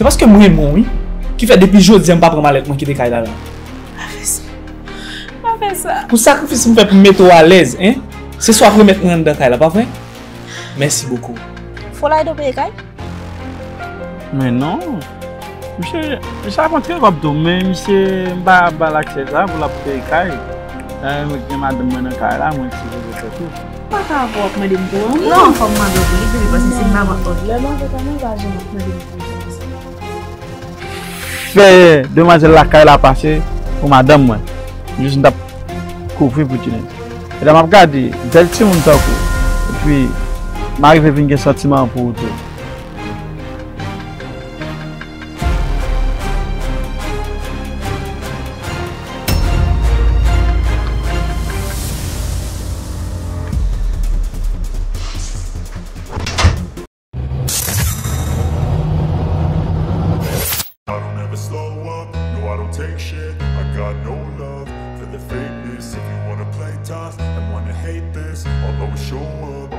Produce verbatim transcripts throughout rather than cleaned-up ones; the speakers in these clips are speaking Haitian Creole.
Se paske m renmen w, wi, ki fè depi jodi a m pa pran malèt mwen kite kay la la. Pa fè sa. Pa fè sa. Pou sakrifis m fè pou m mete w alèz, en? Se sa w ap remèt mwen anndan kay la, pa vre? Mèsi bokou. Fò Laydo peye kay? Men non. Misye, misye ap antre kòb tou, men misye m pa ba l aksè sa pou l ap peye kay. Dayè mwen gen madanm mwen nan kay la, mwen sipoze fè tou. M pa ka wè w ap mande m pou anyen. Non, fò m mande w pou li, bebe, paske si m pa pran kòb. Lè m avèk anyen, pa janm ap mande m pou anyen. Fè demwazèl lakay la pase pou madanm mwen. Jis m t ap kouvri pou timoun. Etan m ap gade bèl timoun tankou ou, epi m arive vin gen santiman pou ou tou. I don't ever slow up, no, I don't take shit. I got no love for the fakeness. If you wanna play tough and wanna hate this, I'll always show up.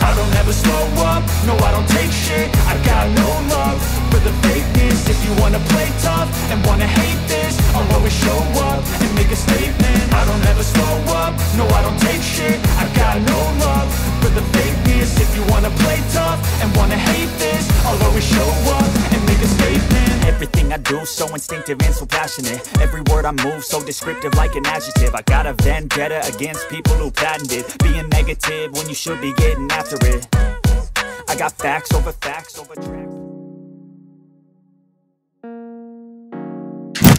I don't ever slow up, no, I don't take shit. I got no love for the fakeness. If you wanna play tough and wanna hate this, I'll always show up and make a statement. I don't ever slow up, no, I don't take shit. I got no love for the fakeness. If you wanna play tough and wanna hate this, I'll always show up and make a statement. Everything I do so instinctive and so passionate. Every word I move so descriptive like an adjective. I got a vendetta against people who patented being negative when you should be getting after it. I got facts over facts over tracks.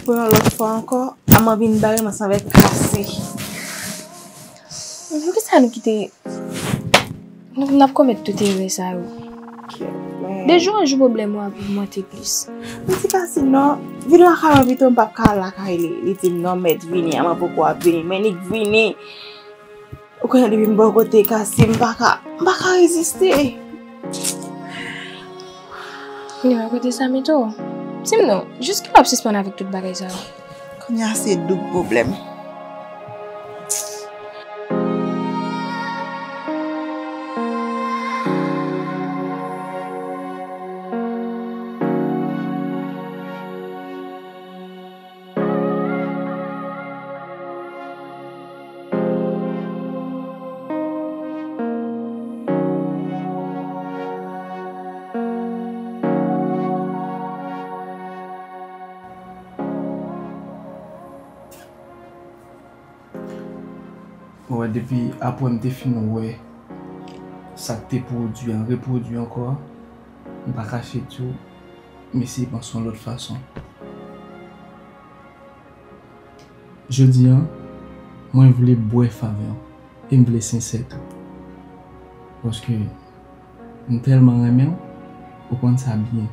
Pou yon lòt fwa ankò, Ama vin bare m ansanm avèk Kasi. Poukisa nou kite, nou, n ap komèt tout erè sa yo? De jou an jou pwoblèm yo ap ogmante plis. M di Kasi non, vin lakay mwen pito, m p ap ka al lakay li. Li di m non, mèt vini, Ama poko ap vini, men li k vini. Ou konnen depi m bò kote Kasi, m pa ka, m pa ka reziste. Kounye a kote sa mete w? Di m non, jiskilè w ap sispann avèk tout bagay sa yo? Kounye a se doub pwoblèm. Ou wè, depi apre m te fin wè sa k te pwodui an repwodui ankò, m pa kache di w, m eseye panse yon lòt fason. Jodi a, mwen vle bwè favè w e m vle sensè tou. Paske m tèlman renmen w, ou konn sa byen.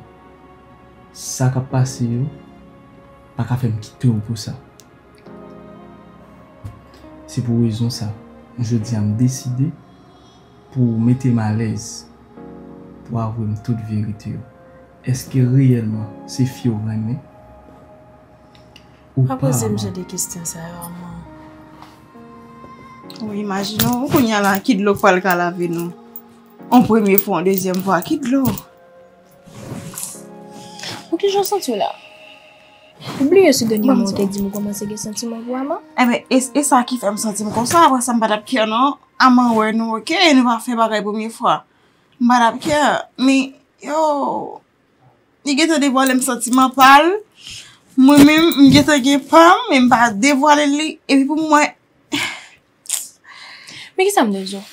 Sa k ap pase yo pa ka fè m kite w pou sa. Se pou rezon sa, jodi a m deside pou w mete m alèz, pou w avwe m tout verite yo. Èske reyèlman se fi w renmen? Ou pa poze m jan de kesyon sa yo, Ama. Ou imajine w, kounye a la, ki dlo k pral ka lave nou? On premye fwa, on dezyèm fwa, ki dlo? Ou kijan w santi w la? Ou bliye si dènye mwa ou te di m ou kòmanse gen santiman pou Ama? Enben, e, e sa ki fè m santi m konsa, apre sa m pa t ap care non. Ama wè nou, oke, nou pa fè bagay premye fwa. M pa t ap care, men, yo, li gentan devwale m santiman pa l. Mwen menm, m gentan gen pa m, men m pa devwale li. Epi pou mwen, Men kisa m dwe di w?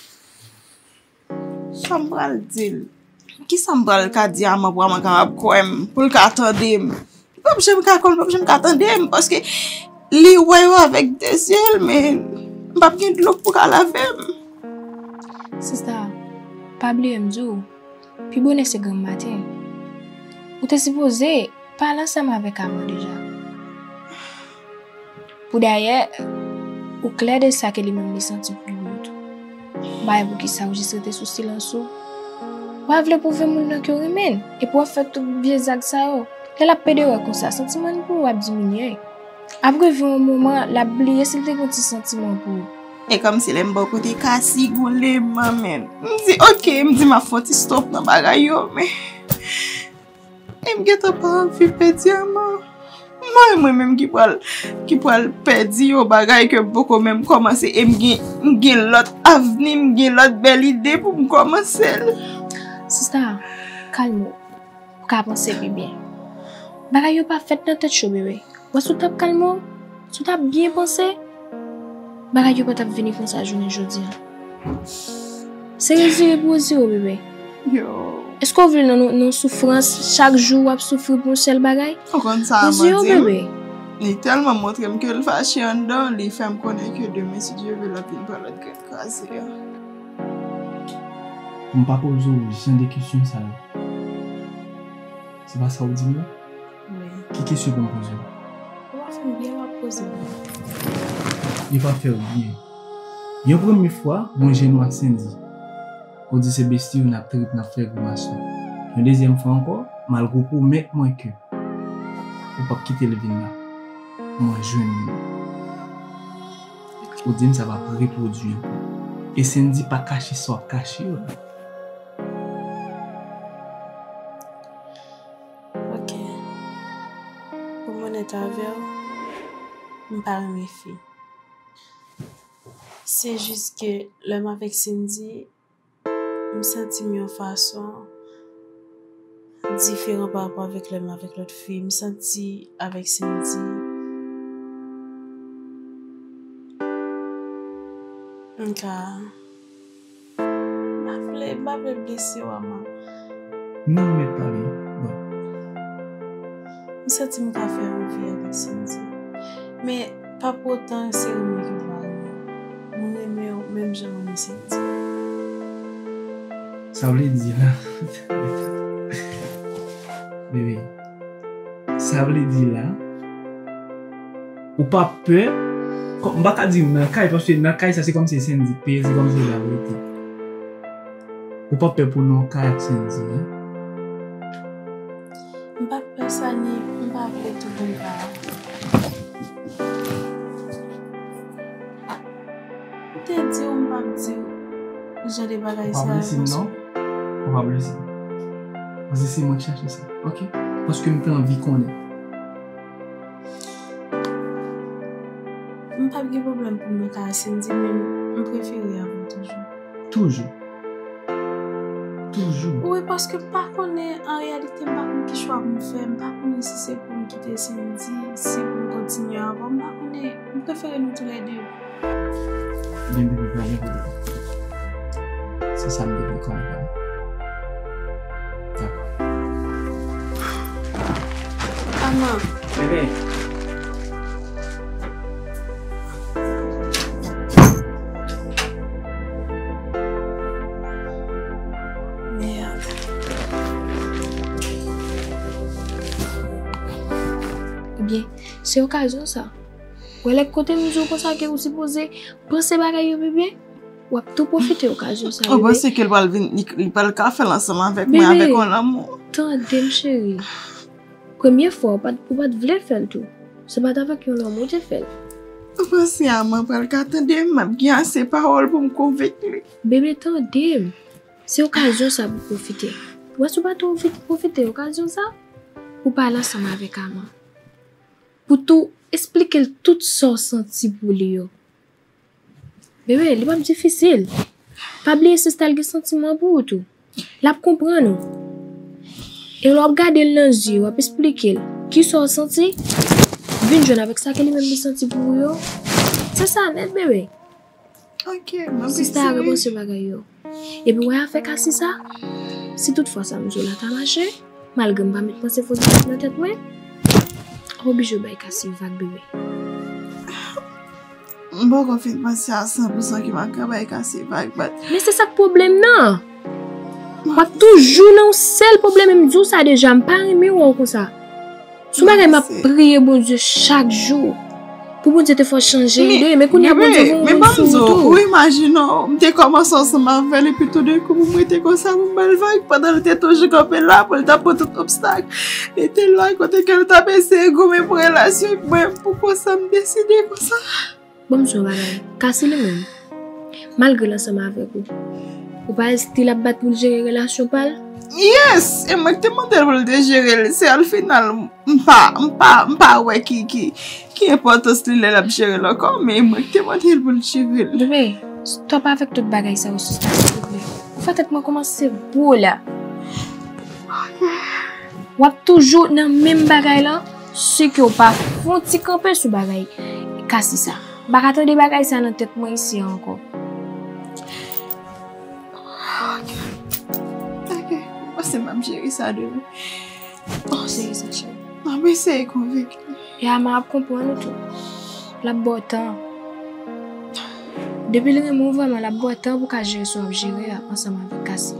Sa m pral di l? Kisa m pral ka di Ama pou Ama kapab kwè m, pou l ka tande m? Li p ap janm ka kwè m, li p ap janm ka tande m, paske li wè yo avèk de zye l, men m p ap gen dlo pou ka lave m. Sista, pa bliye m di w, pi bonè se granm maten. Ou te sipoze pale ansanm avèk Ama deja. Pou dayè, ou klè de sa ke li menm li santi pou ou yo tou. M pa wè poukisa ou jis rete sou silans ou. Ou pa vle pwouve moun nan ke w renmen l, epi w ap fè tout vye zak sa yo. Lè l ap pede w konsa, santiman li pou ou ap diminye. Ap rive yon moman, l ap bliye si l te gen yon ti santiman pou ou. E kòmsi lè m bò kote Kasi, gon leman, men. M di, oke, m di m ap fè yon ti stop nan bagay yo, men E m gentan pa anvi pèdi Ama. Mwen, mwen menm ki pral, ki pral pèdi yon bagay ke m poko menm kòmanse, e m gen, m gen lòt avni, m gen lòt bèl ide pou m kòmanse l. Sista, kalme w. Ou ka panse pi byen. Bagay yo pa fèt nan tèt cho, bebe. Wè, si w t ap kalme w, si w t ap byen panse, bagay yo pa t ap vini konsa jounen jodi a. Se rezire pou rezire w, bebe. Yo. Èske w vle nan, nan, nan soufrans, chak jou w ap soufri pou yon sèl bagay? Ou konn sa Amandine, bebe. Li tèlman montre m ke l fache anndan, li fè m konnen ke demen, si Dye vle, l ap vin pran lòt grenn kraze a. M pa poze w jan de kesyon sa yo. Se pa sa w di m nan? Wi. Ki kesyon pou m poze w? Ou pa fè m byen, w ap poze m. Li pa fè w byen. Yon premye fwa, mwen jwenn w ak Sendy. Ou di se besti w, n ap trip, n ap fè grimas nou. Yon dezyèm fwa ankò, malgre w pwomèt mwen ke ou p ap kite l vin la, mwen jwenn ou. Ou di m sa p ap repwodui ankò. E Sendy pa kache sa w ap kache yo la. Ok. Pou m onèt avè w, m pa renmen fi. Se jis ke lè m avèk Sendy, m santi m yon fason diferan pa rapò avèk lè m avèk lòt fi. M santi avèk Sendy, m ka M pa vle, m pa vle blese w, Ama. Non, mèt pale. Bon. M santi m ka fè yon vi avèk Sendy. Men, pa pou otan se renmen ke m pa renmen w. Mwen renmen w menm jan m renmen Sendy. Sa vle di la. Bebe. Sa vle di la, ou pa pè, kò-, m pa ka di w nan kay, paske nan kay sa se kòmsi Sendy k peye, se kòmsi l ap rete. Ou pa pè pou nan kay ak Sendy, en? M pa pè sa, ni m pa vle tou pou m ka. M te di w m p ap di w jan de bagay sa yo. Ou p ap blese m, non. Ou p ap blese m. Paske se mwen k chache sa, ok? Paske m te anvi konnen. M p ap gen pwoblèm pou m nan kay Sendy, men m prefere avè w toujou. Toujou. Toujou. Wi, paske m pa konnen, an reyalite, m pa konn ki chwa pou m fè. M pa konnen si se pou m kite Sendy, si pou m kontinye avè w. M pa konnen. M prefere nou toulède. Byen, bebe, pa gen pwoblèm. Se sa m te vle kòm pale. Dakò. Ama. Bebe. Mèd. Ebyen, se okazyon sa. Wè lè kote m di w konsa ke ou sipoze panse bagay yo byen byen, w ap tou pwofite okazyon sa, bebe. Ou panse ke l pral vin, li, li pral ka fè l ansanm avèk mwen, avèk yon lanmou? Tande m, cheri. Premye fwa, ou pa t, ou pa t vle fè l tou. Se pa t avèk yon lanmou ou te fè l. Ou panse Ama pral ka tande m? M ap gen ase pawòl pou m konvenk li. Bebe, tande m. Se okazyon sa pou pwofite. Wè si w pa tou pwofite okazyon sa pou pale ansanm avèk Ama. Pou tou esplike l tout sa w santi pou li yo. Bebe, li p ap difisil. Pa bliye sista l gen santiman pou ou tou. L ap konprann ou. E lè w ap gade l nan zye, w ap esplike l kisa w santi, vin jwenn avèk sa ke li menm li santi pou ou yo. Se sa nèt, bebe. Ok, m ap eseye. Sista a repanse bagay yo. Epi wè afè Kasi sa, si tout fwa sa m di w la ta mache, malgre m pa met panse pozitif nan tèt mwen, w oblije bay Kasi vag, bebe. M poko fin panse a san pou san ke m ap ka bay Kasi vag, but. Men se sa k pwoblèm nan. W ap toujou nan yon sèl pwoblèm, e m di w sa deja, m pa renmen wè w konsa. Sou bagay m ap priye Bondye chak jou. Pou Bondye te fè w chanje ide, men kounye a Bondye gen yon moun sou ou tou. Ou imajine w, m te kòmanse ansanm avè l, epi toudenkou pou m rete konsa, pou m ba l vag, pandan l te toujou kanpe la, pou l t ap pran tout obstak. Li te la kote ke l t ap eseye goumen pou relasyon ak mwen, pou konsa m deside konsa. Ban m di w yon bagay. Kasi li menm, malgre l ansanm avèk ou, ou pa wè stil l ap bat pou l jere relasyon pa l? Yes, e mwen ki te mande l pou l te jere l. Se al final, m pa, m pa, m pa wè ki, ki, ki enpòtans li lè l ap jere l ankò, men e mwen ki te mande l pou l jere l. Bebe, stop avèk tout bagay sa yo, sista, silvouplè. Ou fè tèt mwen kòmanse gwo la. W ap toujou nan menm bagay lan, si ke w pa fè yon ti kanpe sou bagay Kasi sa. M pa ka tande bagay sa nan tèt mwen isi a ankò. Ok. Ok. Mwen panse m ap jere sa demen. Oh, jere sa, cheri. M ap eseye konvenk li. E Ama ap konprann ou tou. L ap ba w tan. Depi l renmen w vrèman, l ap ba w tan pou w ka jere sa w ap jere a ansanm avèk Kasi.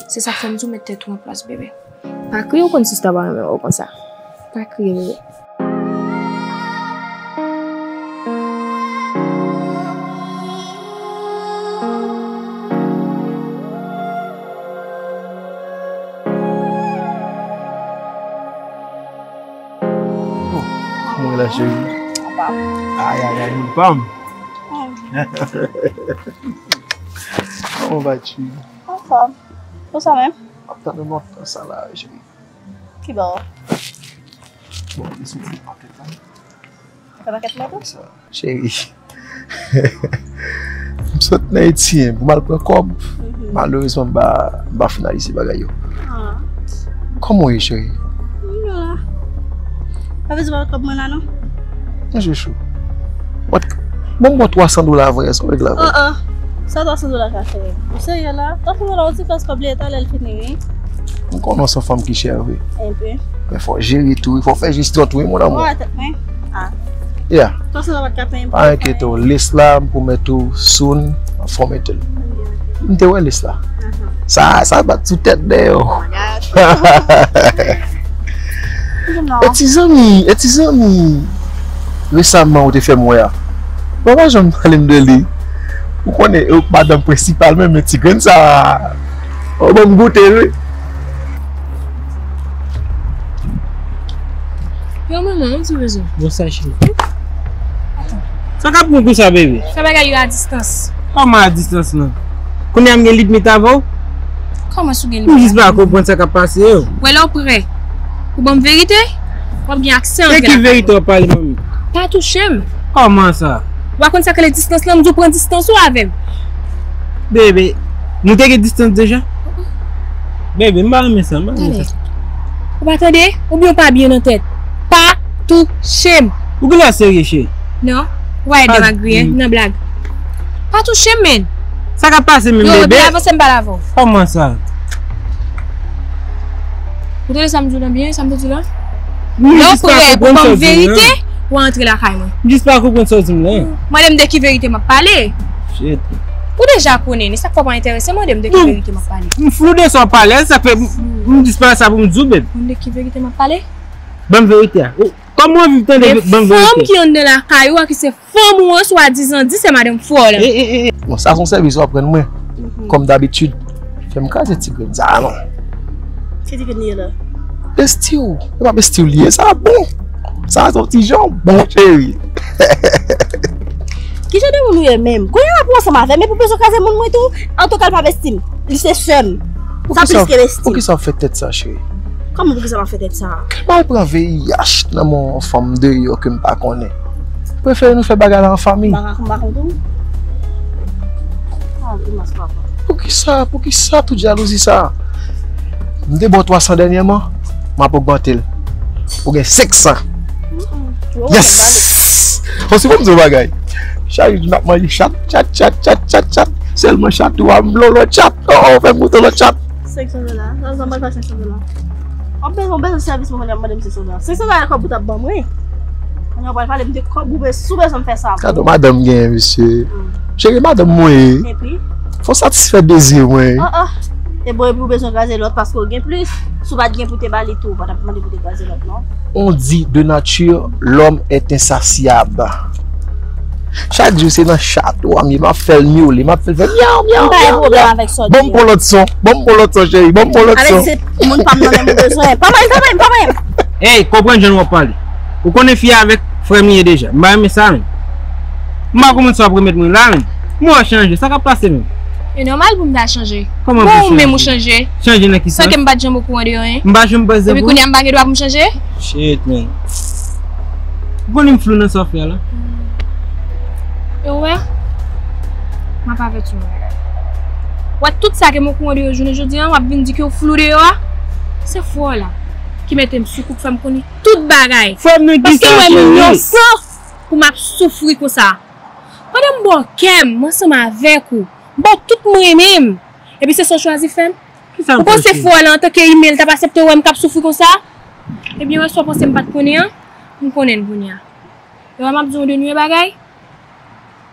Se sa k fè m di w met tèt ou an plas, bebe. Pa kriye, ou konn sista pa renmen w konsa. Pa kriye, bebe. Kòman w ye la, cheri? Ay, ay, ay, moun pa m. Kòman w va, cheri? Anfòm. Konsa menm? M ap tann ou lontan sa la, cheri. Ki bò? Bon, li soti nan pakèt la. Nan pakèt mwen tou? Sa, cheri. M sot nan A T M pou m al pran kòb. Mhm. Malerezman, m pa, m pa finalize bagay yo. Ah. Kòman w ye, cheri? M la. Pa bezwen pran kòb mwen la, non? Mwen chouchou. Bon, m ba w twa san dola avan yè, sa w regle avè l? Oh, oh. Sa twa san dola ka fè? Ou serye la? Twa san dola, ou ti klas kòb li e talè l fini, wi. M konnen w se yon fanm ki chè vre. Enpe. Men fò w jere tou, wi. Fò w fè jis djòt, wi, mon amour. Wè, tèt mwen. Ah. Yeah. Twa san dola pa t ka fè yon. Pa enkyete w, lis la, m pwomèt ou, soon, fò w mete l. M te wè lis la. Ahan. Sa, sa bat sou tèt dèyè w. Oh my God. E ti zanmi, e ti zanmi resaman ou te fè m wè a. Bon, pa janm pale m de li. Ou konnen, e madanm prensipal, men, men ti grenn sa. Ou ban m goute, wi. Yo, manman, yon ti bezwen. Bon, sa, cheri. Sa k ap pran konsa, bebe? Fè bagay yo a distans. Kòman a distans lan? Kounye a m gen limit avè w? Kòman si w gen limit? M jis pa konprann sa k ap pase yo. Wè lè w prè pou ban m verite, w ap gen aksè antre lakay mwen. De ki verite w ap pale, manmi? Pa touche m. Kòman sa? W pa konn sa k rele distans lan, m di w pran distans ou avè m. Bebe, nou te gen distans deja? Bebe, m pa renmen sa, m pa renmen sa. Ou pa tande? Oubyen w pa byen nan tèt? Pa touche m. Ou genlè serye, cheri? Non. Ou pa ede m ak griyen nan blag. Pa touche m, menn. Sa k ap pase menm, bebe? Yo, byen avanse m pale avè w. Kòman sa? Ou tande sa m di w lan byen, sa m te di w lan? Lè w prè pou ban m verite, w a antre lakay mwen. M jis pa konprann sa w di m lan. Mande m de ki verite m ap pale. Shit. Ou deja konnen, e sa k fè w pa enterese mande m de ki verite m ap pale. M flou de sa w pale, sa fè m, m jis pa sa pou m di w, bebe. Mande de ki verite m ap pale? Ban m verite a. Ou, kòman w viv tande ban m verite? Men fanm ki anndan lakay ou a, ki se fanm ou an, swadizan di se madanm fò w lan. E, e, e, e. Bon, sa se yon sèvis w ap rann mwen. Mhm. Kòm dabitid, fè m kraze ti grenn sa a non. Ki ti grenn li ye la? Besti w. E pa besti w li ye, sa bon. Sa se yon ti jan bon, cheri. Ki jan de moun ou ye menm? Kounye a pou ansanm avè m, epi w bezwen kraze moun mwen tou? Antouka, l pa besti m. Li se sè m. Sa plis ke besti m. Poukisa w fè tèt sa, cheri? Kòman poukisa m ap fè tèt sa? Kè m al pran V I H nan men yon fanm deyò ke m pa konnen. Prefere nou fè bagay la an fanmi. M pa ka konba kont ou. Ah, grimas papa. Poukisa, poukisa tout jalouzi sa? M te ba w twa san dènyèman, m ap ogmante l. Ou gen senk san. Mm-mm. Yes! Bon, si pou m di w bagay. Chak jou n ap manje chat, chat, chat, chat, chat, chat. Sèlman chat ou a, m vle yon lòt chat. Oh, oh, fè m goute lòt chat. Senk san dola. Sa, sa, mwen pa senk san dola. W ap bezwen, w bezwen sèvis mwen, kounye a mande m senk san dola. Senk san dola kòb ou t ap ban mwen. Kounye a w pral pale m de kòb ou bezwen, si w bezwen m fè sa pou ou. Gade madanm genyen, mesye. Mm. Cheri, madanm mwen ye. Epi? Fò w satisfè dezi mwen. Ah, ah. E bon, epi w bezwen kraze lòt paske w gen plis. Si w pa t gen pou te ba li tou, w pa t ap mande pou te kraze lòt, non. On dit de nature, l'homme est insatiable. Chak jou se nan chat ou a m ye, m ap fè l miole, m ap fè l fè myaw, myaw, myaw, myaw. M pa gen pwoblèm avèk sa w di yo. Ban m pran lòt son, ban m pran lòt son, cheri, ban m pran lòt son. Avèk se moun pa m nan menm ou bezwen. Pa manyen, pa manyen, pa manyen. Ey, konprann jan nou ap pale. Ou konnen fi a avèk frè m li ye deja. M pa renmen sa menm. M pa konprann sa w ap remèt mwen la menm. M wè w chanje, sa k ap pase menm? E nòmal pou m ta chanje. Kòman pou chanje? Bon, ou menm ou chanje. Chanje nan ki sans? San ke m pa t janm okouran de anyen. M pa janm panse pou. Epi kounye a m pa gen dwa pou m chanje? Shit, man. Ou konnen m flou nan sa w fè a la. E w wè? M ap avèti w yon bagay. Wè tout sa ke m okouran de yo jounen jodi a, w ap vin di ke w flou de yo a? Se frè w la ki mete m sou kou, k fè m konnen tout bagay. Frè m nan ki sa, cheri? Paske l wè m inosan pou m ap soufri konsa. Pandan m ba w kè m, m ansanm avèk ou. M ba w tout m renmen m. Epi se sa w chwazi fè m? Ou panse frè w la antanke imen l t ap aksepte wè m k ap soufri konsa? Ebyen, wè sa w panse m pa t konnen an? M konnen l kounye a. E wè m ap di w yon dènye bagay.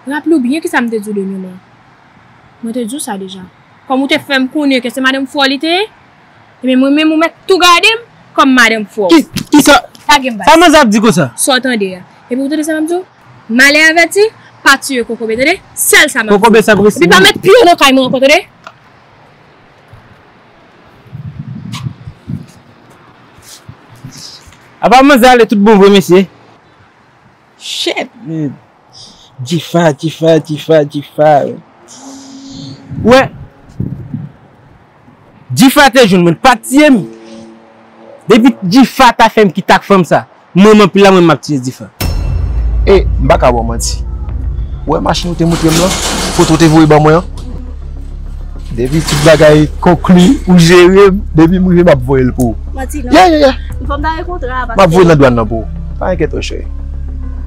Raple w byen kisa m te di w dènyèman. Mwen te di w sa deja. Kòm ou te fè m konnen ke se madanm frè w li te ye, ebyen mwen menm ou mèt tou gade m kòm madanm frè w. Ki, kisa? Lage m baz. Sa manzè ap di konsa? Sa w tande a? Epi ou tande sa m ap di w? Malè avèti, pa tiye kokobe, tande? Sèl sa m ap di w. Kokobe sa posib? Epi pa met pye w nan kay mwen ankò, tande? Apa manzè ale tout bon vre, mesye? Shit, man. Jifa, Jifa, Jifa, Jifa. Wè. Jifa te jwenn mwen, pa tiye m. Depi Jifa ta fè m kite ak fanm sa, mwen menm anpil la, mwen m ap tiye Jifa. E, m pa ka ba w manti. Ou wè machin ou te montre m lan? Foto ou te voye ban mwen an? Depi tout bagay konkli, ou jere m, depi m rive m ap voye l pou ou. Manti non. Yeah, yeah, yeah. Fò m ta gen kontra a, paske m ap voye nan dwàn nan pou ou. Pa enkyete w, cheri.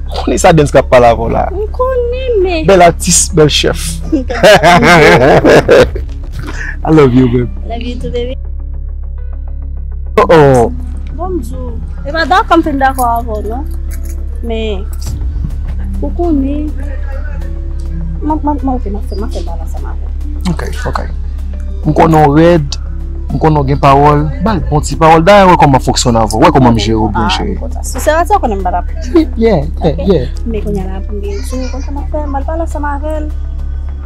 Ou konnen sa Dens k ap pale avè w la. M konnen, men. Bèl atis, bèl chèf. I love you, babe. Love you too, baby. Oh, oh. Bon, m di w, e pa dakò m fin dakò avè w, non. Men, ou konnen, m ap, m ap, m ap, ok, m ap fè, m ap fè bagay ansanm avè w. Ok, ok. M konnen w rèd, m konnen w gen pawòl, ba l bon ti pawòl. Dayè, wè kòman m fonksyone avè w, wè kòman m jere w byen, cheri. Si se rèd sa, w konnen m pa t ap. Yeah, yeah, yeah. Men kounye a la, pou m byen di w, konn sa m ap fè, m al pale ansanm avè l.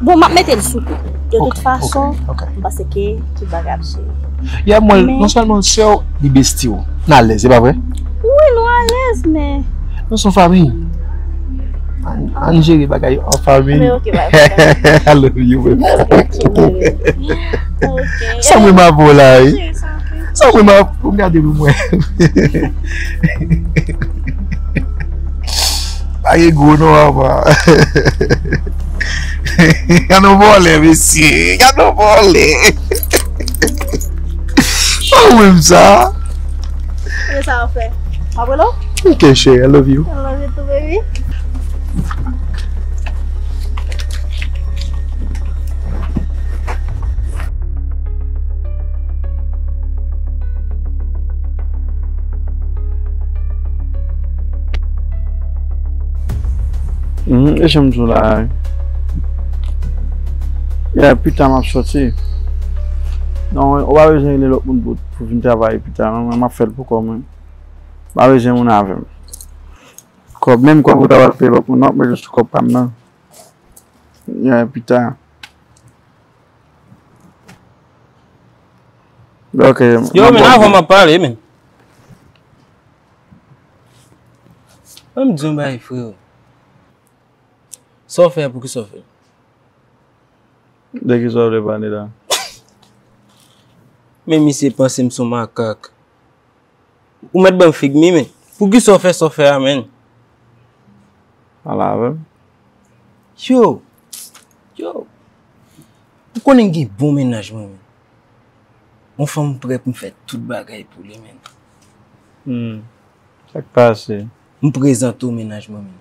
Bon, m ap mete l sou kou. De tout fason, m panse ke tout bagay ap jere. Yeah, mwen, non sèlman sè w, li besti w. Nou alèz, se pa vre? Wi, nou alèz, men. Nou se yon fanmi. Ann, ann jere bagay an fanmi. Men ok, pa gen pwoblèm. I love you, baby. Ok, ok, baby. Ok. Sa mwen m ap la, wi. Sa mwen m ap, pou m gade pou mwen. Pa gen gwo non, apa. Gade yon vòlè, mesye. Gade yon vòlè. Pa ou menm sa. E sa w fè? Mwen rele w? Ok, cheri, I love you. I love you too, baby. Mhm, e janm di w la a, wi. Yeah, pita m ap sòti. Non, ou pa bezwen rele lòt moun pou, pou vin travay pita, non, mwen m ap fè l pou kò mwen. Pa bezwen moun avè m. Kòb, menm kòb ou ta pral peye lòt moun nan, mwen jis kòb pa m nan. Yeah, pita. Ok. Yo, men avan m ap pale, men. Ban m di yon bagay, freo. Sa w fè a, poukisa w fè l? De kisa w vle pale la? Men misye panse m se yon makak. Ou mèt ban m fig mi, men. Poukisa w fè sa w fè a, menn? Pale avè m. Yo! Yo! Ou konnen m gen bon mennaj mwen, menn. Yon fanm m prè pou m fè tout bagay pou li, menn. Hmm. Sa k pase? M prezante w mennaj mwen, menn.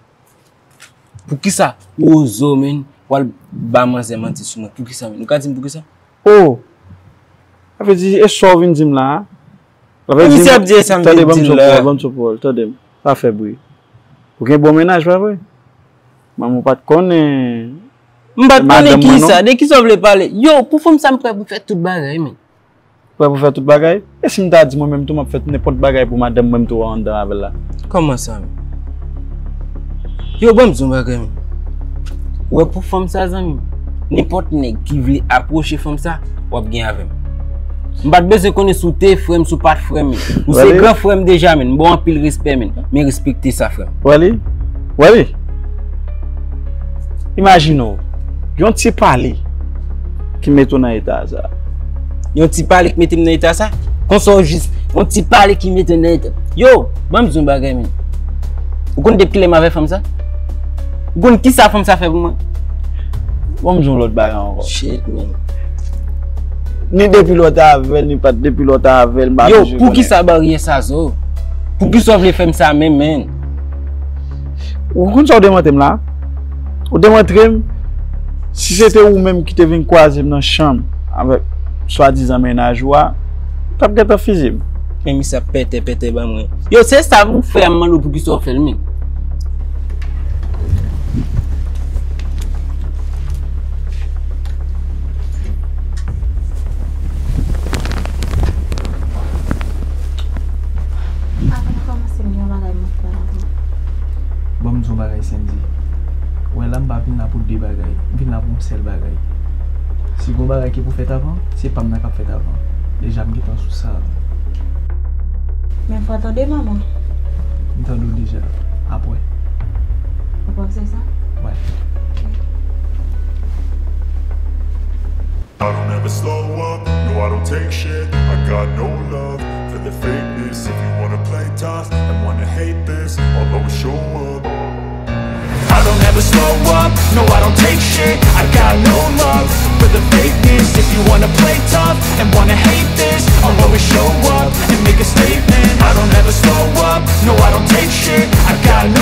Poukisa ou oze w, menn, w al ba manzè manti sou mwen? Poukisa, menn? Ou ka di m poukisa? Oh! Sa vle di, e sa w vin di m la a? Sa vle di, misye ap di e sa m vin di l la. Tande, ban m sou pawòl, ban m sou pawòl, tande m. Pa fè bri. Ou gen bon mennaj, pa vre? Manman w pa t konnen. M pa t konnen kisa? De kisa w vle pale? Yo, pou fanm sa m prè pou fè tout bagay, menn. Prè pou fè tout bagay? E si m ta di mwen menm tou m ap fè nenpòt bagay pou madanm mwen m tou anndan avè l la? Kòman sa, menn? Yo, ban m di w yon bagay, menn. Ou wè pou fanm sa, zanmi, nenpòt nèg ki vle apwoche fanm sa, w ap gen avè m. M pa t bezwen konnen si w te frè m, si w pa t frè m, menn. Ou se gran frè m deja, menn. M ba w anpil respè, menn. Men respekte sa, frè m. Wè li? Wè li? Imajine w, yon ti pale. Ki mete w nan eta sa? Yon ti pale ki mete m nan eta sa? Konsa w jis, yon ti pale ki mete m nan eta. Yo, ban m di yon bagay, men. Ou konn depi kilè m avè fanm sa? Ou konn kisa fanm sa fè pou mwen? Ban m di yon lòt bagay ankò. Shit, man. Ni depi lè w te avè l, ni pa t depi lè w te avè l, m pa bezwen konnen. Yo, poukisa baryè sa, Zo? Poukisa w vle fè m sa menm, man? Ou konn sa w te montre m la? Ou te montre m, si se te ou menm ki te vin kwaze m nan chanm avèk swadizan mennaj ou a, ou t ap gentan fizi m. Men misye ap pètè pètè ban mwen. Yo, se sa ou fè a, m mande w poukisa w fè l menm. Avan n kòmanse, m gen yon bagay m ap pale avè w. Ban m di w yon bagay, Sandy. Ou wè la, m pa vin la pou de bagay. M vin la pou yon sèl bagay. Si gen yon bagay ki pou fèt avan, se pa m nan k ap fèt avan. Deja, m gentan sou sa. Men fò tande manman. M tande w deja. Apre. Ou panse sa? Wè. Ok. I don't ever slow up, no, I don't take shit. I got no love for the fakeness. If you wanna play tough and wanna hate this, I'll always show up. I don't ever slow up, no, I don't take shit. I got no love for the fakeness. If you wanna play tough and wanna hate this, I'll always show up and make a statement. I don't ever slow up, no, I don't take shit. I got no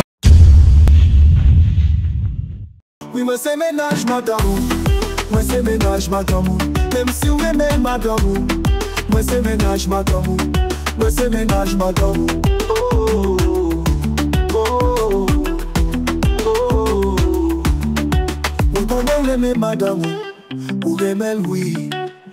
Wi, mwen se mennaj madanm ou. Mwen se mennaj madanm ou. Menm si w renmen madanm ou. Mwen se mennaj madanm ou. Mwen se mennaj madanm ou. Oh, oh, oh, oh. Mwen konnen w renmen madanm ou. Ou renmen l, wi.